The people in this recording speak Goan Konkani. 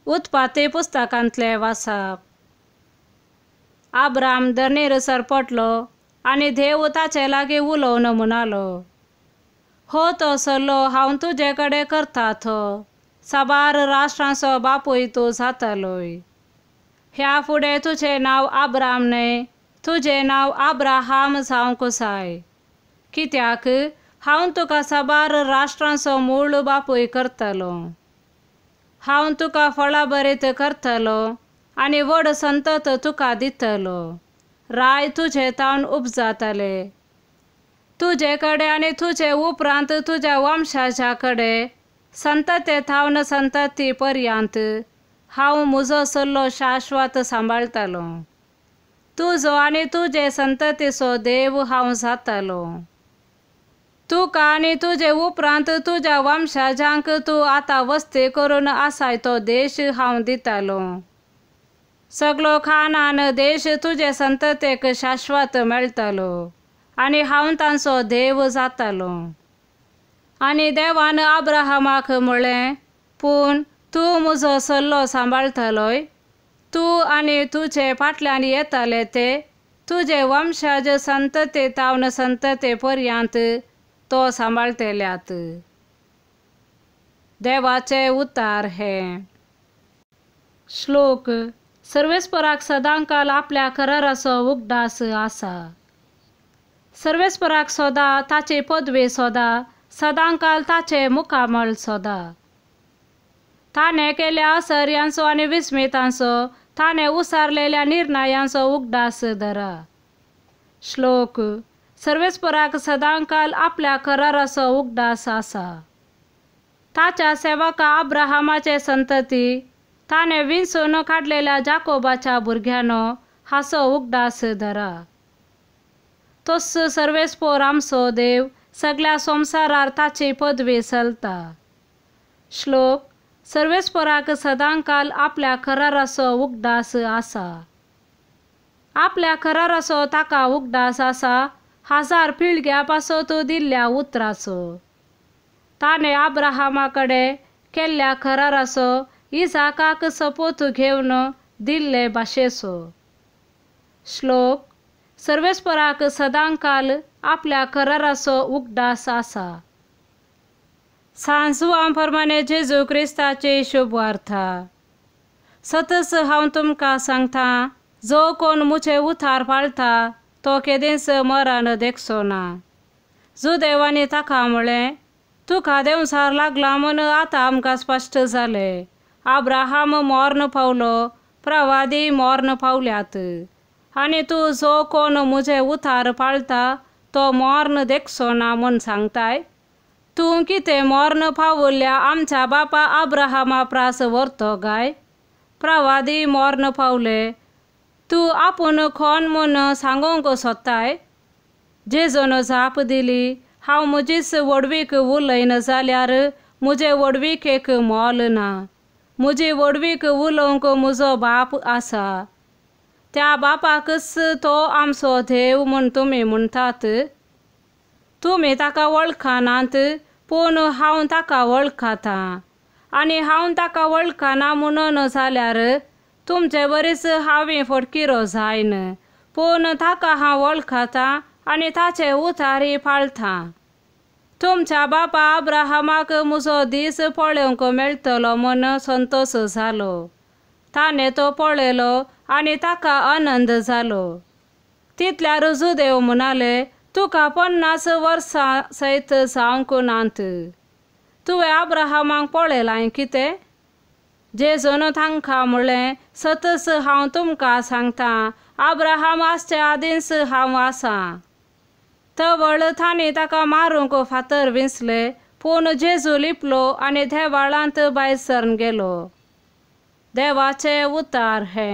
उत्पाती पुस्तकांतले वाचप. आब्राम धरणीर सरपटलो आनी देव ताचे लागीं उलोवन म्हणालो, हो तो सल्लो हांव तुजे कडेन करता तो साबार राष्ट्रांचो बापूय तूं जातलोय. ह्या फुडें तुजें नांव आब्राम न्हय, तुजें नांव आब्राहाम जावंक जाय, कित्याक हांव तुका साबार राष्ट्रांचो मूळ बापूय करतलो. हांव तुका फळाभरीत करतलो आनी व्हड संतत तुका दितलो. राय तुजे तावन उपजातले. तुजे कडेन आनी तुजे उपरांत तुज्या वंशाच्या कडेन संतते थावन संतती पर्यंत हांव म्हजो सल्लो शाश्वत सांबाळटलो. तुजो आनी तुजे संततीचो देव हांव जातलो. तुका आनी तुजे उपरांत तुज्या वंशाजांक तूं आतां वस्ती करून आसाय तो देश हांव दितलो. सगलो खानान देश तुजे संततेक शाश्वत मेळटलो आनी हांव तांचो देव जातलो. आनी देवान आब्राहामाक म्हळें, पूण तूं म्हजो सल्लो सांबाळटलोय. तूं आनी तुजे फाटल्यान येतले ते तुजे वंशाज संतते तावन संतते पर्यंत तो सांबाळटल्यात. देवाचे उतार हे. श्लोक. सर्वेस्पराक सदांकाल आपल्या कराराचो उगडास आसा. सर्वेस्पराक सोदा ताची पदवी सोदा, सदांकाल ताचे मुखामळ सोदा. ताणें केल्या असर्यांचो आनी विस्मितांचो, ताणें उसारलेल्या निर्णयांचो उगडास धरा. श्लोक. सर्वेस्पराक सदांकाल आपल्या कराराचो उगडास आसा. ताच्या सेवका अब्राहामाचे संतती, ताणें विंचून काडलेल्या जाकोबाच्या भुरग्यांनो हाचो उगडास धरा. तोच सर्वेस्पोर आमचो देव, सगळ्या संवसारार ताची पदवी चलता. श्लोक. सर्वेस्पराक सदांकाल आपल्या कराराचो उगडास आसा. आपल्या कराराचो ताका उगडास आसा, हजार पिळग्या पासत दिल्ल्या उतराचो. ताणें अब्राहामा कडेन केल्ल्या कराराचो, इजाकाक सपोत घेवन दिल्ले भाशेचो. श्लोक. सर्वेस्पराक सदांकाल आपल्या कराराचो उगडास आसा. सांजवां प्रमाणे जेजू क्रिस्ताची शुभवार्ता. सतच हांव तुमकां सांगता, जो कोण म्हजे उतार पाळटा तो केदींच मरण देखचो ना. जुदेवांनी ताका म्हळें, तुका देंवचार लागला म्हूण आतां आमकां स्पश्ट जालें. अब्राहाम मर्ण पावलो, प्रवादी मर्ण पावल्यात, आनी तूं जो कोण म्हजे उतार पाळटा तो मर्ण देखचो ना म्हूण सांगताय. तूं कितें मर्ण पावल्या आमच्या बापा अब्राहामा प्रास व्हरतो काय? प्रवादी मर्ण पावले, तूं आपूण कोण म्हूण सांगूंक सोदताय? जेजून जाप दिली, हांव म्हजीच व्हडवीक उलयना जाल्यार म्हजे व्हडविकेक मोल ना. म्हजी व्हडवीक उलोवंक म्हजो बाप आसा, त्या बापाकच तो आमचो देव म्हूण तुमी म्हणटात. तुमी ताका वळखनात, पूण हांव ताका वळखतां, आनी हांव ताका वळखना म्हणून जाल्यार तुमचे वरीच हांवें फटकिरो जायन, पूण ताका हांव वळखतां आनी ताचे उतारी पाळटां. तुमच्या बापा अब्राहामाक म्हजो दीस पळोवंक मेळटलो म्हूण संतोश जालो. ताणें तो पळयलो आनी ताका आनंद जालो. तितल्यार जुदेव म्हणाले, तुका 50 वर्सां सयत जावंक नात, तुवें अब्राहामाक पळयलां कितें? जेजून तांकां म्हळें, सतच हांव तुमकां सांगता, अब्राहाम आसचे आदींच हांव आसां. तवळ तांणी ताका मारूंक फातर विंचले, पूण जेजू लिपलो आनी देवाळांत भायर सरून गेलो. देवाचे उतार हे.